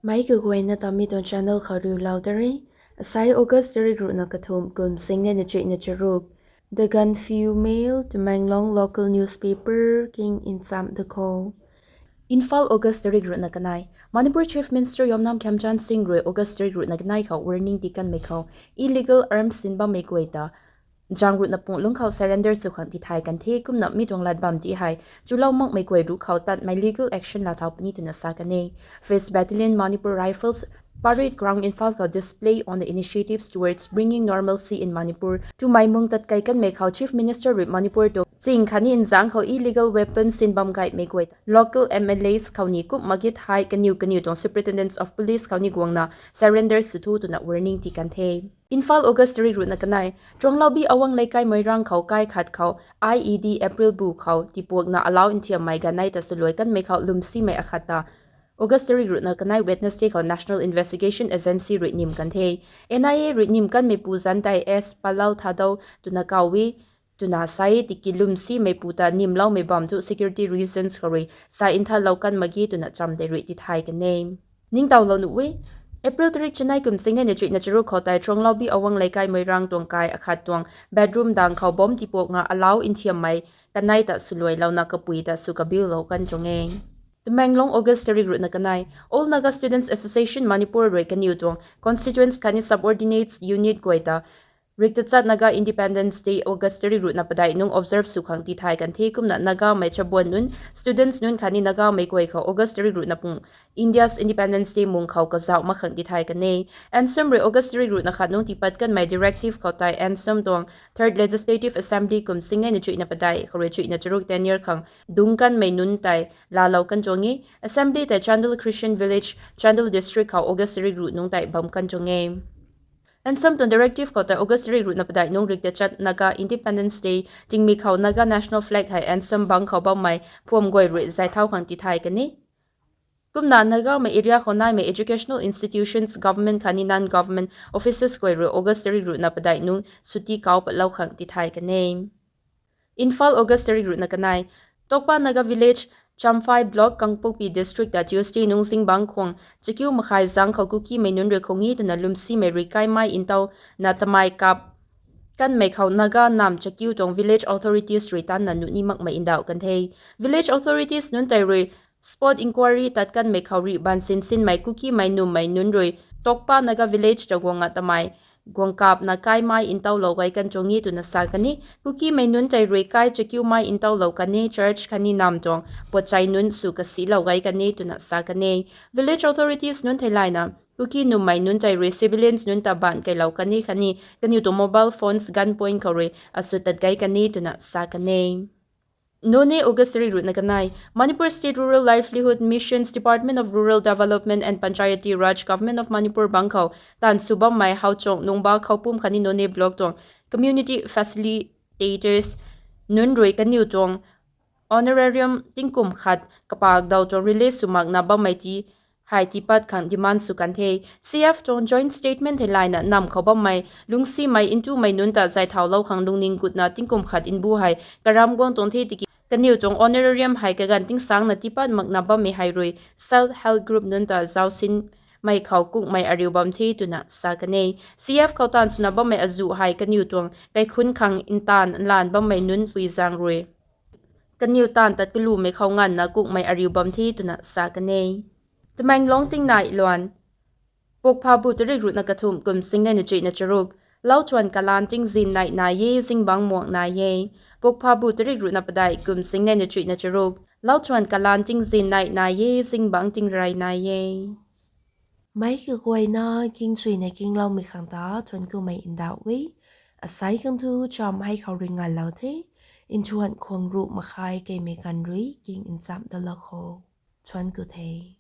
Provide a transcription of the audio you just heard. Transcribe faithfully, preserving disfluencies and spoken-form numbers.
Mei kaguayna ta mi tuang channel khou riulou da re. Asai August tarik ruhna kathumh kum singnei na chuihna charuk. The Gaanphiu Mail, Tamenglong local newspaper king nchamh da khou. Imphal, August tarik ruhna kanei. Manipur Chief Minister Yumnam Khemchand Singh rui August tarik ruhna kanei khou warning tii kanmei khou illegal arms sin bammei guay ta zang ruhna pung lungc khou surrender sw khang tithay kan the. Kumna mi tuang lat bam ti hei chulou makmei guay ruh khou tatmei legal action laa thau puni twna sa kan e. Fifth Battalion Manipur Rifles parade ground Imphal khou display on the initiatives towards bringing normalcy in Manipur twmei mung tat kai kanmei khou Chief Minister rui Manipur tuang ching khatni nzangc khou illegal weapons sin bam gaymei guay local M L As khou ni kumh mak ge thei kaniw kaniw tuang Superintendents of Police khou ni guangna surrender sw tho twna warning tii kan the. Imphal, August tarik ruhna kanei. Chuanglaubi Awang Leikai Moirang khou kai khat khou I E D April bu khou tipuakna alau nthiammei ganei ta swluai kanmei khou lwmsimei akhat ta August tarik ruhna kanei Wednesday khou National Investigation Agency rui nim kan the. N I A rui nim kanmeipu zanc tei S Palal Thadou twna kaw e twna sa e. Tiki lwmsimeipu ta nimloumei bam thu security reasons khou rui sa nthanlou kan mak ge twna cham tei rui tithay kan e. Ningtowlou nuh e. April tarik chanei kum singnei na chuihna charuk khou tei Chuanglaubi Awang Leikai Moirang tuang kai akhat tuang bedroom dang khou bomb tipuakna alau nthiammei kanei ta swluailouna kapui ta sw kabiulou kan tuang e. Tamenglong, August tarik ruhna kanei. All Naga Students Association Manipur rui kaniw tuang constituents khatni subordinates unit guay ta riktachat Naga Independence Day August tarik ruhna padeih nung observe sw khang tithay kan the. Kumna Nagamei chabuan nunc, students nunc khatni Nagamei guay khou August tarik ruhna pung India's Independence Day mung khou kazauh mak khang tithay kan e. ANSAM rui August tarik ruhna khat nung tiipat kanmei directive khou tei ANSAM tuang Third Legislative Assembly kum singnei na chuihna padeih khou rui chuihna charuk tenure khang dungc kanmei nunc tei laalou kan tuang e. Assembly tei Chandel Christian Village, Chandel District khou August tarik ruh nung tei bam kan tuang e. ANSAM tuang directive khou tei August tarik ruhna padeih nung riktachat Naga Independence Day tingmik khou Naga National Flag hei ANSAM bang khou bammei phuam guay rui zay thau khang tithay kan e. Kumna Nagamei area khou naimei educational institutions, government khatni non-government offices guay rui August tarik ruhna padeih nung chutti kau patlou khang tithay kan e. Imphal, August tarik ruhna kanei. Tokpa Naga Village, Champhai Block, Kangpokpi District ta Tuesday nung zingbangc khwang chakiu makhai zangc khou Kukimei nunc rui khou nge twna lwmsimei rui kaimei ntau na tamei kap kanmei khou Naga nam chakiu tuang village authorities rui tanna nuh ni makmei ndauh kan the. Village authorities nunc tei rui spot inquiry tat kanmei khou rih baan sinsinmei Kukimei nummei nunc rui Tokpa Naga Village ta guang a tamei guang kapna kaimei ntauhlou gay kan tuang e twna sa kan e. Kukimei nunc tei rui kai chakiumei ntauhlou kan e, church khatni nam tuang puatchai nunc sw kasilou gay kan e twna sa kan e. Village authorities nunc theilayna Kuki nummei nunc tei rui civilians nunc ta baanc keylou kan e khatni kaniw tuang mobile phones gun point khou rui asw tat gay kan e twna sa kan e. Noney, August tarik ruhna kanei. Manipur State Rural Livelihood Missions, Department of Rural Development and Panchayati Raj, Government of Manipur bangc khou taanv sw bammei Hauchong, Nungba, Khoupum khatni Noney Block tuang community facilitators nunc rui kaniw tuang honorarium tingkum khat kapak daw tuang release sw makna bammei ti hei tiipat khang demand sw kan the. C F tuang joint statement theilayna nam khou bammei lungcsimei ntumei nunc ta zay thaulou khang lungning gutna tingkum khat mbu hei karam guang tuang the tiki kaniw tuang honorarium hei kaganv tingsangna tiipat makna bammei hei rui self help group nunc ta zausinmei khou kukmei ariu bam the twna sa kan e. C F khou taanv swna bammei azuh hei kaniw tuang kaikhunc khang ntaanv nlan bammei nunc pui zaeng rui kaniw taanv tat kalumei khou nganvna kukmei ariu bam the twna sa kan e. Tamenglong tingnai luan. Pukphabu tarik ruhna kathumh kum singnei na chuihna charuk. Lauthuan kalaan tingzin nai nai e, zingbangc muang nai e. Pukphabu tarik ruhna padeih kum singnei na chuihna charuk. Lauthuan kalaan tingzin nai nai e, zingbangc tingrey nai e. Meic kaguayna kingchuina kingloumei khang ta thuanc kumei ndauh e. Asei khang thu cham hei khou rui nganlou the. Nthuan khwang ruh makhai keimei ganv rui king nchamh dalou kho. Thuanc ku the.